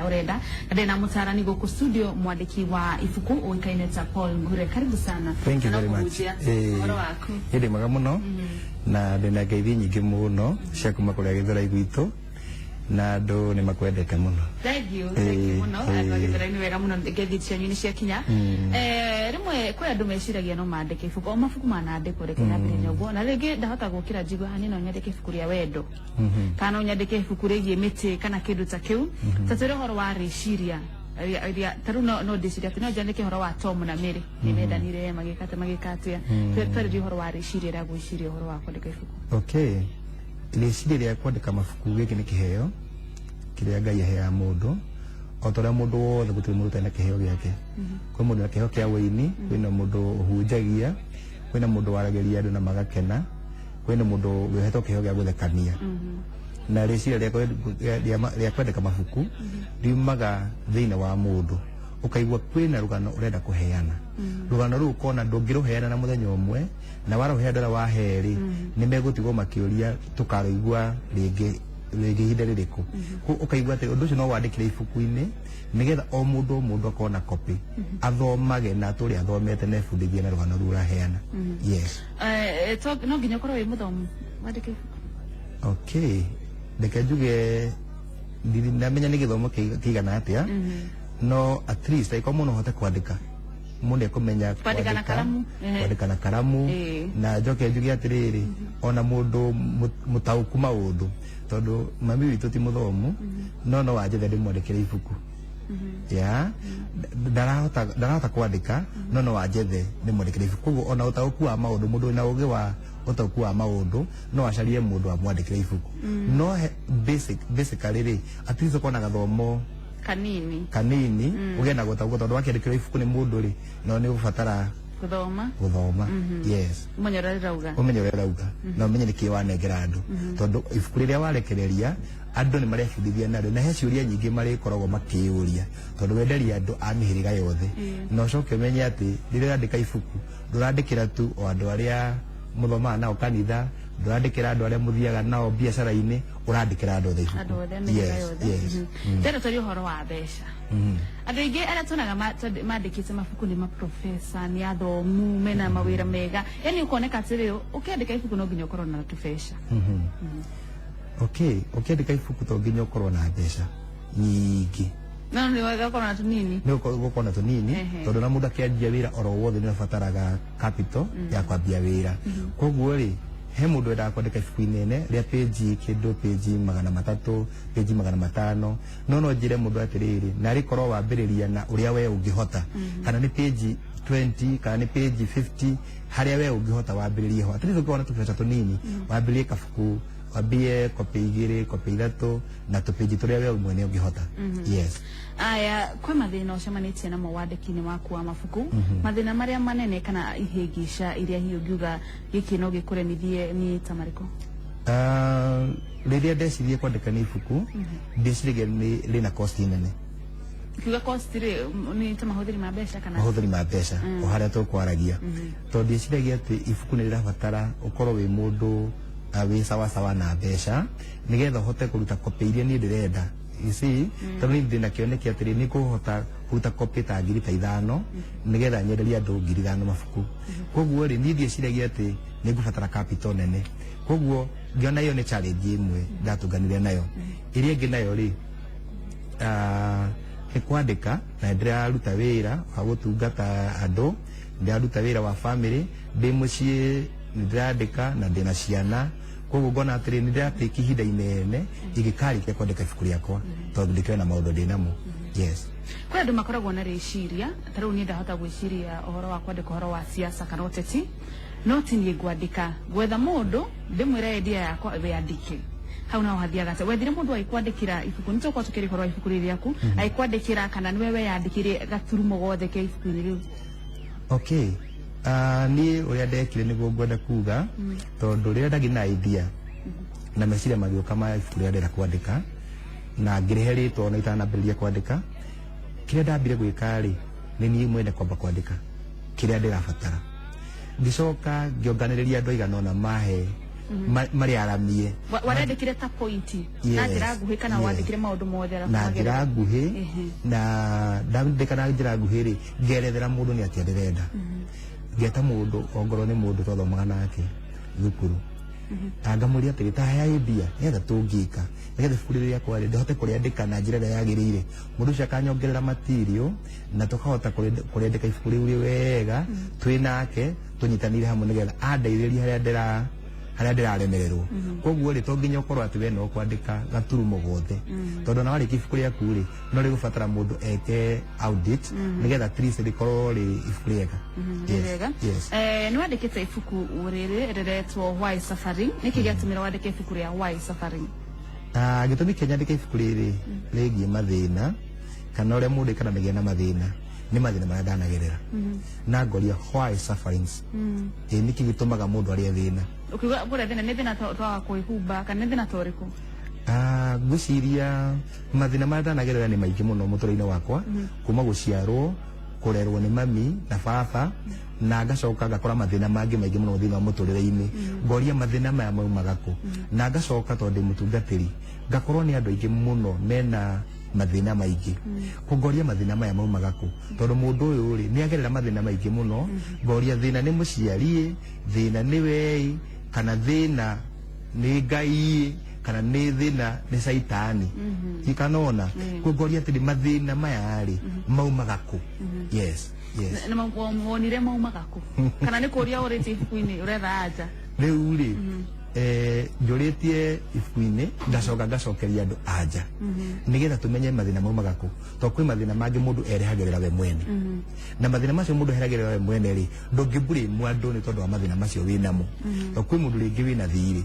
Urenda na ndina mutarani guku studio, mwandiki wa ibuku uikaine ta Paul Ngure. Karibu sana. Thank you very much. Kũhunjia ũhoro waku? Ĩ mwega mũno na ndĩna ngeithi nyingĩ mũno cia kuma kũrĩa Gĩthũrai gwitũ, na andũ nĩ makwendete mũno. Thank you, thank you mũno. Andũ a Gĩthũrai nĩ wega mũno, ngeithi cianyu nĩ ciakinya. Rĩmwe kwĩ andũ meciragia no mandĩke ibuku, o mabuku manandĩkwo, reke nyambĩrĩrie ũguo, na rĩngĩ ndahota gũkĩra njigue hani no nyandĩke ibuku rĩa wendo kana no nyandĩke ibuku rĩgiĩ mĩtĩ kana kĩndũ ta kĩu. Ta twĩre ũhoro wa rĩciria rĩa ta rĩu no ndĩciria atĩ no njandĩke ũhoro wa Tom na Mary nĩ mendanire, magĩka atĩa, magĩka atĩa. Twarĩrie ũhoro wa rĩciria rĩa gwĩciria ũhoro wa kwandĩka ibuku. Okay, rĩciria rĩa kwandĩka mabuku, gĩkĩ nĩ kĩheo kĩrĩa Ngai aheaga mũndũ, o ta ũrĩa mũndũ wothe, gũtirĩ mũndũ ũtarĩ na kĩheo gĩake. Kwĩ mũndũ na kĩheo kĩa wũini, kwĩna mũndũ ũhunjagia, kwĩna mũndũ waragĩria andũ na magakena, kwĩna mũndũ wĩhetwo kĩheo gĩa gũthekania. Na rĩciria rĩa kwandĩka mabuku riumaga thĩinĩ wa mũndũ, ũkaigua kwĩna rũgano ũrenda kũheana. Rũgano rũu ũkona ndũngĩrũheana na mũthenya ũmwe, na warũhe andũ arĩa wahe-rĩ, nĩ megũtigwo makĩũria tũkarũigua rĩngĩ rĩngĩ ihinda rĩrĩkũ. Koguo ũkaigua atĩ ũndũ ũcio no wandĩkĩre ibuku-inĩ nĩgetha o mũndũ o mũndũ akorwo na copy, athomage na atũre athomete na ebundithie na rũgano rũu ũraheana. Yes. No nginya ũkorwo wĩ mũthomu wandĩke ibuku? Okay, reke njuge ndinamenya nĩ gĩthomo kĩigana atĩa, no at least angĩkorwo mũndũ ahote kwandĩka, mũndũ ekũmenya. Kwandĩka na karamu, ehe. Kwandĩka na karamu. Na njoke njuge atĩrĩrĩ, ona mũndũ mũtaũku maũndũ, tondũ mami witũ ti mũthomu, no wanjethe ndĩmwandĩkĩre ibuku ya ndarahota kwandĩka, no wanjethe ndĩmwandĩkĩre ibuku. Koguo ona ũtaũku wa maũndũ, mũndũ wĩna ũgĩ wa ũtaũku wa maũndũ no acarie mũndũ amwandĩkĩre ibuku. No basically rĩ, at least ũkorwo na gathomo kanini. Kanini, ũgĩe na gũtaũkwo, tondũ wakĩandĩkĩrwo ibuku nĩ mũndũ rĩ, no nĩ ũgũbatara gũthoma. Gũthoma, yes. Ũmenye ũrĩa rĩrauga. Ũmenye ũrĩa ũrauga na ũmenye nĩkĩ wanengera andũ, tondũ ibuku rĩrĩa warekereria andũ nĩ marebundithia narĩo, na he ciũria nyingĩ marĩkoragwo makĩyũria, tondũ wenderia andũ a mĩhĩrĩga yothe. Na ũcoke ũmenye atĩ rĩrĩa ũrandĩka ibuku, ndũrandĩkĩra tu o andũ arĩa mũthomaga nao kanitha, ndũrandĩkĩra andũ arĩa mũthiaga nao biacara-inĩ, ũrandĩkĩra andũ othe ibuku. Andũ othe, mĩhĩrĩga Yes, yothe. Yes. Tena twarie ũhoro wa mbeca. Andũ aingĩ arĩa tuonaga mandĩkĩte mabuku nĩ maprofesa, nĩ athomu, mena mawĩra mega, yani ũkoneka atĩrĩ, ũkĩandĩka ibuku no nginya ũkorwo na tũbeca. Okay, ũkĩandĩka ibuku to nginya ũkorwo na mbeca nyingĩ. No nĩ wega ũkorwo na tũnini. Nĩ gũkorwo na tũnini, tondũ na mũndũ akĩanjia wĩra oro wothe nĩ abataraga capital ya kwambia wĩra. Koguo rĩ, he mũndũ wendaga kwandĩka ibuku inene rĩa page kĩndũ page 300, page 500, no njĩre mũndũ atĩrĩrĩ, na rĩkorwo wambĩrĩria na ũrĩa we ũngĩhota, kana nĩ page 20 kana nĩ page 50, harĩa we ũngĩhota wambĩrĩrie ho. At least ũngĩkorwo na tũbeca tũnini, wambĩrĩrie kabuku, wambie copy igĩrĩ, copy ithatũ, na tũpĩnji tũrĩa we mwene ũngĩhota. Yes. Aya, kwĩ mathĩna ũcemanĩtie namo wandĩki-inĩ waku wa mabuku? Mathĩna marĩa manene kana ihĩngĩca iria hihi ũngiuga gĩkĩ no gĩkũremithie nĩ ta marĩkũ? Ah, rĩrĩa ndecirie kwandĩka nĩ ibuku, ndĩciragia nĩ rĩna cost nene. Kiuga cost rĩ, nĩ ta mahũthĩri ma mbeca kana? Mahũthĩri ma mbeca, o harĩa tũkwaragia, tondũ ndĩciragia atĩ ibuku nĩ rĩrabatara ũkorwo wĩ mũndũ wĩ sawasawa na mbeca, nĩgetha ũhote kũruta copy iria niĩ ndĩrenda. You see, tondũ niĩ ndĩna kĩoneki atĩrĩ, nĩ ngũhota kũruta copy ta 5,000, nĩgetha nyenderie andũ 5,000 mabuku. Koguo rĩ, niĩ ndiĩciragia atĩ nĩ ngũbatara capital nene. Koguo ngĩona ĩyo nĩ challenge ĩmwe ndatũnganire nayo. Ĩrĩa ĩngĩ nayo rĩ, nĩ kwandĩka na ndĩraruta wĩra wa gũtungata andũ, ndĩraruta wĩra wa family, ndĩ mũciĩ nĩ ndĩrandĩka na ndĩna ciana. Koguo ngona atĩrĩ, nĩ ndĩratĩki ihinda inene ingĩkarĩkia kwandĩka ibuku rĩakwa, tondũ ndĩkĩrĩ na maũndũ ndĩnamo. Yes. Kwĩ andũ makoragwo na rĩciria, ta rĩu niĩ ndahota gwĩciria ũhoro wa kwandĩka ũhoro wa siasa kana ũteti, no ti niĩ ngwandĩka, gwetha mũndũ ndĩmwĩre idea yakwa we andĩke. Hau naho hathiaga atĩa? Wethire mũndũ agĩkwandĩkĩra ibuku? Nĩ tũgũkorwo tũkĩaria ũhoro wa ibuku rĩrĩ rĩaku, agĩkwandĩkĩra kana nĩwe weyandĩkĩire gaturumo gothe ke ibuku-inĩ rĩu? Okay, niĩ ũrĩa ndekire nĩguo ngwenda kuga, tondũ rĩrĩa ndagĩ na idea na meciria magĩũka ma ibuku rĩrĩa ndĩrenda kwandĩka, na ngĩrĩhe rĩtwa ona itanambĩrĩria kwandĩka, kĩrĩa ndambire gwĩka rĩ, nĩ niĩ mwene kwamba kwandĩka kĩrĩa ndĩrabatara. Ngĩcoka ngĩonganĩrĩria andũ aigana ũna mahe Marĩaramie. Warandĩkire ta point na Yes, njĩra nguhĩ kana yes. wandĩkire maũndũ mothe arabu Na magerera? njĩra nguhĩ. Na ndandĩka na njĩra nguhĩ rĩ, ngerethera mũndũ nĩ atĩa ndĩrenda. Ngeta mũndũ, ongorwo nĩ mũndũ twathomaga nake thukuru, na ngamũria atĩrĩ, ta heai mbia nĩgetha tũngĩka nĩgetha ibuku rĩrĩ rĩakwa rĩ ndĩhote kũrĩandĩka na njĩra ĩrĩa yagĩrĩire. Mũndũ ũcio akanyongerera material na tũkahota kũrĩandĩka ibuku rĩu rĩ wega, twĩ nake tũnyitanĩire hamwe, nĩgetha andeithĩrĩrie harĩa ndĩraremererwo. Koguo rĩ, to nginya ũkorwo atĩ we no kwandĩka gaturumo gothe, tondũ ona warĩkia ibuku rĩaku rĩ, no rĩgũbatara mũndũ eke audit nĩgetha at least rĩkorwo rĩ ibuku rĩega. Nĩ Yes, wega. yes. Nĩ wandĩkĩte ibuku rĩrĩ rĩretwo Why Suffering. Nĩkĩ gĩatũmire wandĩke ibuku rĩa Why Suffering? Ah, gĩtũmi kĩa nyandĩke ibuku rĩrĩ rĩgiĩ mathĩna kana ũrĩa mũndũ aikaranagia na mathĩna nĩ mathĩna marĩa ndanagerera, na ngoria, why sufferings? Ĩ nĩkĩ gĩtũmaga mũndũ arĩe thĩna? Ũkiuga kũrĩa thĩna, nĩ thĩna twa kwĩhumba kana nĩ thĩna ta ũrĩkũ? Ah, ngwĩciria mathĩna marĩa ndanagerera nĩ maingĩ mũno mũtũrĩre-inĩ wakwa, kuma gũciarwo, kũrerwo nĩ mami na baba, na ngacoka ngakora mathĩna mangĩ maingĩ mũno thĩinĩ wa mũtũrĩre-inĩ. Ngoria, mathĩna maya maumaga kũ? Na ngacoka, tondũ ndĩ mũtungatĩri, ngakorwo nĩ andũ aingĩ mũno mena mathĩna maingĩ. Kũngoria, mathĩna maya maumaga kũ? Tondũ mũndũ ũyũ rĩ, nĩ agerera mathĩna maingĩ mũno. Ngoria, thĩna nĩ mũciari, thĩna nĩ wei, kana thĩna nĩ Ngai, kana nĩ thĩna nĩ caitani ikanona? Kũngoria atĩrĩ, mathĩna maya rĩ, maumaga kũ? Yes. Na wonire maumaga kũ, kana nĩ kũria ũrĩtie ibuku-inĩ ũretha anja? Rĩu rĩ, njũrĩtie ibuku-inĩ, ngacoka ngacokeria andũ anja nĩgetha tũmenye mathĩna maumaga kũ, tondũ kwĩ mathĩna mangĩ mũndũ erehagĩrĩra we mwene, na mathĩna macio mũndũ erehagĩrĩra we mwene rĩ, ndũngĩblame andũ nĩ tondũ wa mathĩna macio wĩ namo, tondũ kwĩ mũndũ rĩngĩ wĩna thirĩ,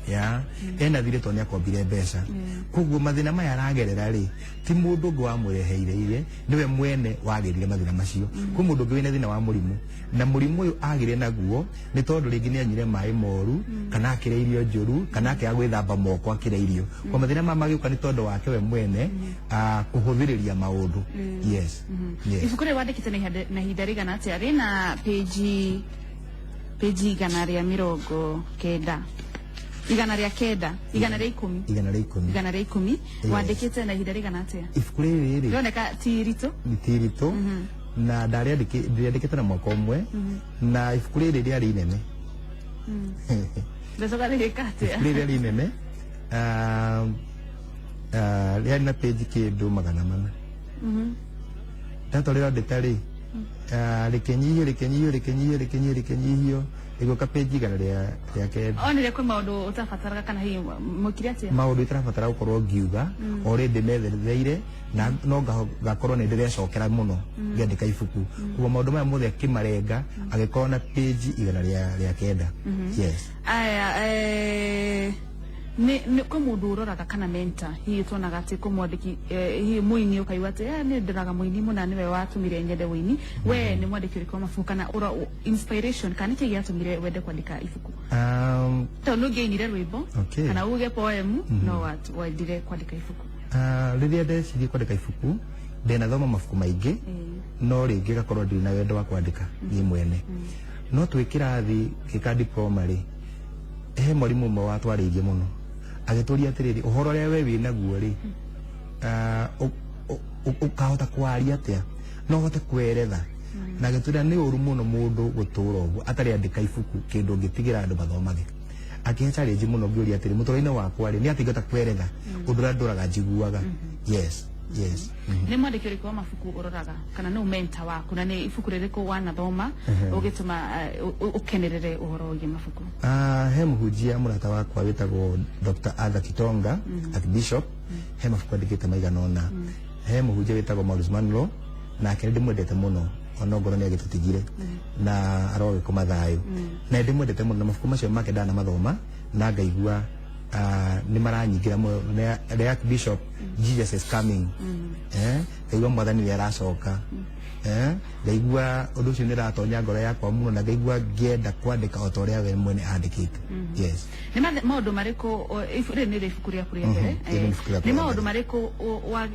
ya ena thirĩ tondũ nĩ akombire mbeca. Koguo mathĩna maya aragerera rĩ, ti mũndũ ũngĩ wamũreheire ire, nĩwe mwene wagĩrire mathĩna macio. Kwĩ mũndũ ũngĩ wĩna thĩna wa mũrimũ, na mũrimũ ũyũ agĩre naguo nĩ tondũ rĩngĩ nĩ anyuire maĩ moru, kana akĩrĩa irio njũru, kana akĩaga gwĩthamba moko akĩrĩa irio. Kwa mathĩna maya magĩũka nĩ tondũ wake we mwene kũhũthĩrĩria maũndũ. Yes. Ibuku rĩrĩ wandĩkĩte na ihinda rĩigana atĩa? Rĩna page 190, 109, 110. 110. 110. Yes. Wandĩkĩte na ihinda rĩigana atĩa? Ibuku rĩrĩ rĩ, rĩroneka ti iritũ. Nĩ ti iritũ, na ndĩrĩandĩkĩte na mwaka ũmwe, na ibuku rĩrĩ rĩarĩ inene. Rĩcoka rĩgĩka atĩa? Ibuku rĩrĩ rĩarĩ inene, rĩarĩ na page kĩndũ 400. Ndatwarĩra ndĩta rĩ, rĩkĩnyihio, rĩkĩnyihio, rĩkĩnyihio, rĩkĩnyihio, rĩkĩnyihio, rĩgĩũka page 109. Onire kwĩ maũndũ ũtabataraga, kana hihi mwĩkire atĩa? Maũndũ itarabatara gũkorwo ngiuga already methereire, na no ngakorwo nĩ ndĩrecokera mũno ngĩandĩka ibuku. Koguo maũndũ maya mothe akĩmarenga, agĩkorwo na page 109. Yes. Aya, nĩ kwĩ mũndũ ũroraga kana mentor? Hihi tuonaga atĩ kwĩ mwandĩki, hihi mũini, ũkaigua atĩ nĩ ndĩraga mũini mũna, nĩwe watũmire nyende ũini. We nĩ mwandĩki ũrĩkũ wa mabuku kana ũra inspiration, kana nĩkĩ gĩatũmire wende kwandĩka ibuku? Tondũ nĩ ũngĩainire rwĩmbo kana uge poem, no wendire kwandĩka ibuku. Rĩrĩa ndecirie kwandĩka ibuku, ndenathoma mabuku maingĩ, no rĩngĩ gakorwo ndirĩ na wendo wa kwandĩka niĩ mwene. No twĩ kĩrathi gĩka diploma rĩ, he mwarimũ ũmwe watwarĩirie mũno, agĩtũria atĩrĩrĩ, ũhoro ũrĩa we wĩ naguo rĩ, ũkahota kwaria atĩa? No ũhote kweretha? Na agĩtwĩra nĩ ũru mũno mũndũ gũtũra ũguo atarĩ andĩka ibuku, kĩndũ ũngĩtigĩra andũ mathomage. Akĩhe challenge mũno. Ngĩũria atĩrĩ, mũtũrĩre-inĩ wakwa rĩ, nĩ atĩ ingĩhota kweretha ũndũ ũrĩa ndũraga njiguaga? Yes. Nĩ mwandĩki ũrĩkũ wa mabuku ũroraga, kana nĩ mentor waku, na nĩ ibuku rĩrĩkũ wanathoma ũgĩtũma ũkenerere ũhoro wĩgiĩ mabuku? He mũhunjia mũrata wakwa wĩtagwo Dr. Arthur Kitonga, Archbishop, he mabuku andĩkĩte maigana ũna. He mũhunjia wĩtagwo Maurice Manlo, nake nĩ ndĩmwendete mũno, ona ngorwo nĩ agĩtũtigire, na arogĩkoma thayũ, na nĩ ndĩmwendete mũno, na mabuku macio make ndanamathoma na ngaigua nĩ maranyingĩra mũno. The Archbishop, Jesus is Coming, ngaigua Mwathani nĩ aracoka, ngaigua ũndũ ũcio nĩ ũratonya ngoro yakwa mũno, na ngaigua ngĩenda kwandĩka o ta ũrĩa we mwene andĩkĩte. Yes. Nĩ maũndũ marĩkũ rĩrĩ nĩ ibuku rĩaku rĩa mbere? Rĩrĩ nĩ ibuku rĩakwa nĩ rĩa maũndũ mbere. marĩkũ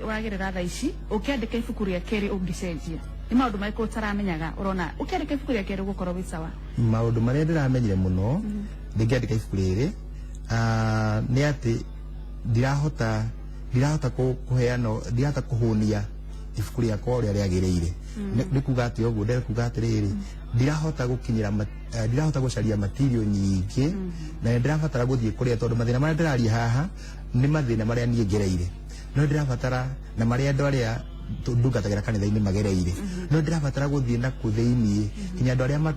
wagerera thaa ici ũkĩandĩka ibuku rĩa kerĩ ũngĩcenjia? Nĩ maũndũ marĩkũ ũtaramenyaga ũrona ũkĩandĩka ibuku rĩa kerĩ ũgũkorwo wĩ sawa? Maũndũ marĩa ndĩramenyire mũno ndĩngĩandĩka ibuku rĩrĩ nĩ atĩ ndirahota kũheana, ndirahota kũhũnia ibuku rĩakwa ũrĩa rĩagĩrĩire. Nĩ kuga atĩ ũguo ndĩrenda kuga atĩrĩrĩ, ndirahota gũkinyĩra ndirahota gũcaria material nyingĩ, na nĩ ndĩrabatara gũthiĩ kũrĩa, tondũ mathĩna marĩa ndĩraria haha nĩ mathĩna marĩa niĩ ngereire, no ndĩrabatara na marĩa andũ arĩa ndungatagĩra kanitha-inĩ magereire, no ndĩrabatara gũthiĩ na kũ thĩiniĩ nginya andũ arĩa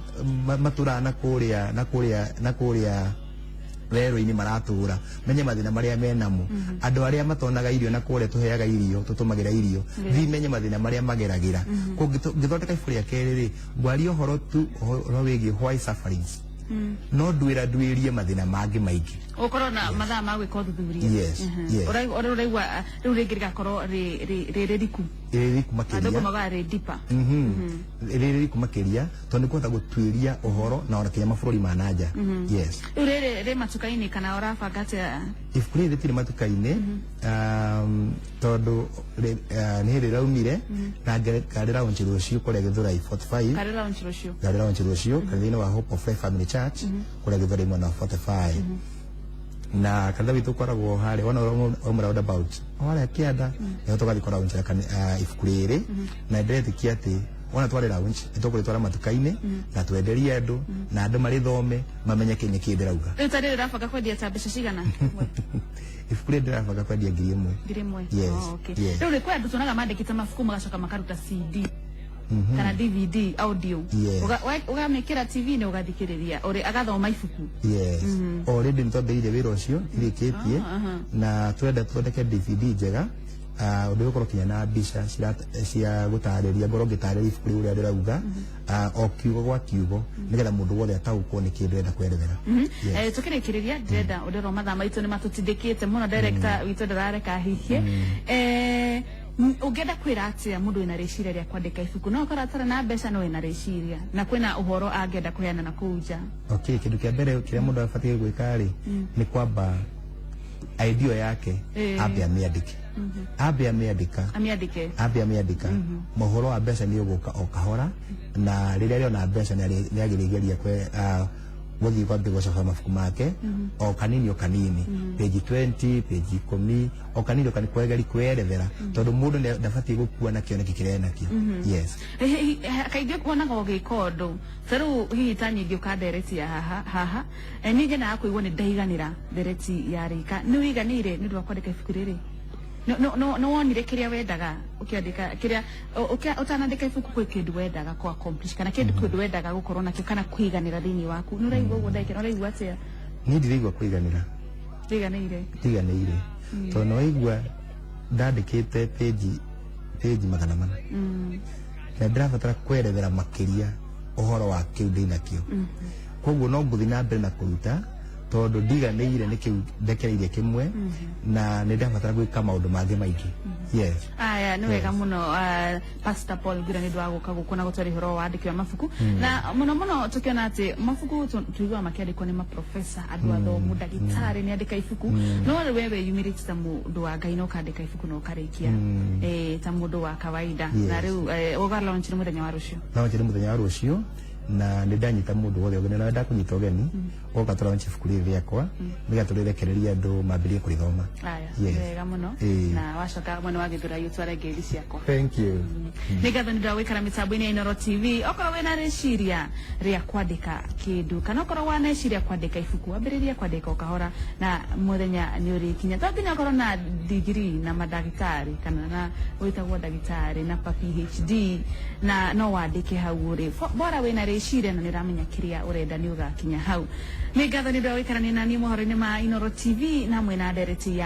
matũraga na kũrĩa na kũrĩa na kũrĩa werũ-inĩ maratũra, menye mathĩna marĩa menamo, andũ arĩa matonaga irio na kũrĩa tũheaga irio, tũtũmagĩra irio, thi menye mathĩna marĩa mageragĩra. Ngĩthondeka ibuku rĩa kerĩ rĩ, ngwaria ũhoro tu ũhoro wĩgiĩ why sufferings, no ndwĩra nduĩrie mathĩna mangĩ maingĩ. Ũkorwo na mathaa ma gwĩka ũthuthuria. Yes. Ũrĩa ũraigua rĩu rĩngĩ rĩgakorwo rĩ rĩriku. Rĩriku Andũ makĩria. Maugaga rĩ deeper. Rĩrĩ riku makĩria, tondũ nĩ kũhota gũtuĩria ũhoro na ona kinya mabũrũri ma nanja, yes. Rĩu rĩrĩ rĩ matuka-inĩ kana ũrabanga atĩa? Ibuku rĩrĩ rĩtirĩ matuka-inĩ, tondũ nĩ hĩndĩ rĩraumire na ngarĩ launch rũciũ kũrĩa Gĩthũrai 45. Karĩ launch rũciũ? Ngarĩ launch rũciũ thĩinĩ wa Hope of Life Family Church kũrĩa Gĩthũrai mwena wa 45, na kanitha witũ ũkoragwo harĩa wona wauma roundabout o harĩa kĩanda, nĩho tũgathiĩ kũ launch ibuku rĩrĩ. Na ndĩretĩkia atĩ wona twarĩ launch nĩ tũkũrĩtwara matuka-inĩ na twenderie andũ, na andũ marĩthome mamenye kĩ nĩ kĩ ndĩrauga. Rĩu ta rĩrĩ ũrabanga kwendia ta mbeca cigana? Ibuku rĩrĩ ndĩrabanga kwendia 1000. 1000? Yes. Oh, okay. Yes. Rĩu rĩ, kwĩ andũ tuonaga mandĩkĩte mabuku magacoka makaruta CD kana DVD audio. Yes. Ũgamĩkĩra TV-inĩ ũgathikĩrĩria ũrĩ agathoma ibuku. Yes, already nĩ twambĩrĩirie wĩra ũcio, ndirĩkĩtie, na twenda tũthondeke DVD njega, ũndũ ũgũkorwo kinya na mbica cia gũtarĩria, ngorwo ngĩtarĩria ibuku rĩu ũrĩa ndĩrauga, o kiugo gwa kiugo, nĩgetha mũndũ wothe ataũkwo nĩ kĩndũ ndĩrenda kwerethera. Yes. Tukĩrĩkĩrĩria, ndĩrenda ũndĩrwo mathaa maitũ nĩ matũtindĩkĩte mũno, director witũ ndarareka hihie. Ũngĩenda kwĩra atĩa mũndũ wĩna rĩciria rĩa kwandĩka ibuku, no akorwo atarĩ na mbeca no wĩna rĩciria na kwĩna ũhoro angĩenda kũheana na kũu nja? Okay, kĩndũ kĩa mbere kĩrĩa mũndũ abatiĩ gwĩka rĩ, nĩ kwamba idea yake ambe amĩandĩke, ambe amĩandĩka. Amĩandĩke. Ambe amĩandĩka, mohoro wa mbeca nĩ ũgũka o kahora, na rĩrĩa arĩona mbeca nĩ agĩrĩgeria kwe gũthiĩ kwambia gũcaba mabuku make o kanini o kanini, page 20, page 10, o kanini o kanini, kwegeri kwĩerethera, tondũ mũndũ ndabatiĩ gũkua na kĩoneki kĩrĩa enakĩo, yes. Kaingĩ wonaga ũgĩka ũndũ ta rĩu hihi ta nyingĩ ũkanderetia haha haha, niĩ nyendaga kũigua nĩ ndaiganĩra ndereti ya rĩka. Nĩ ũiganĩire nĩ ũndũ wa kwandĩka ibuku rĩrĩ? Nĩ wonire kĩrĩa wendaga ũkĩandĩka kĩrĩa ũtanandĩka ibuku? Kwĩ kĩndũ wendaga kũ accomplish kana kĩndũ wendaga gũkorwo nakĩo kana kũiganĩra thĩinĩ waku? Nĩ ũraigua ũguo ndagĩka, ũraigua atĩa? Niĩ ndiraigua kũiganĩra. Ndĩiganĩire. Ndiganĩire, tondũ nĩ waigua ndandĩkĩte page 400 na ndĩrabatara kwerethera makĩria ũhoro wa kĩu ndĩnakĩo. Koguo no ngũthiĩ na mbere na kũruta, tondũ ndiganĩire nĩ kĩu ndekereirie kĩmwe, na nĩ ndĩrabatara gwĩka maũndũ mangĩ maingĩ, yes. Aya, nĩ wega mũno, Pastor Paul Ngwira, nĩ ũndũ wa gũka gũkũ na gũtwara ũhoro wa wandĩki wa mabuku, na mũno mũno tũkĩona atĩ mabuku tuiguaga makĩandĩkwo nĩ maprofesa, andũ athomu, ndagĩtarĩ nĩ andĩka ibuku, no rĩu we wĩyumĩrĩtie ta mũndũ wa Ngai na ũkandĩka ibuku na ũkarĩkia ta mũndũ wa kawaida. Na rĩu ũga launch nĩ mũthenya wa rũciũ? Launch nĩ mũthenya wa rũciũ, na nĩ ndanyita mũndũ wothe ũgeni, na ndakũnyita ũgeni ũgoka tũ launch ibuku rĩrĩ rĩakwa, nĩgetha tũrĩrekererie andũ mambĩrĩrie kũrĩthoma. Aya. Yes. Nĩ wega mũno. Na wacoka mwena wa Gĩthũrai ũtware ngeithi ciakwa. Thank you. Nĩ ngatho nĩ ũndũ wa gũikara mĩtambo-inĩ ya Inooro TV. Okorwo wĩna rĩciria rĩa kwandĩka kĩndũ kana okorwo waneciria kwandĩka ibuku, ambĩrĩria kwandĩka o kahora na mũthenya nĩ ũrĩkinya. To nginya ũkorwo na degree na mandagĩtarĩ kana na wĩtagwo ndagĩtarĩ na pa PhD, na no wandĩke hau ũrĩ. Bora wĩna rĩciria na nĩ ũramenya kĩrĩa ũrenda, nĩ ũgakinya hau. Nĩ ngatho nĩ ũndũ wa gũikarania na niĩ mohoro-inĩ ma Inooro TV na mwena ndereti ya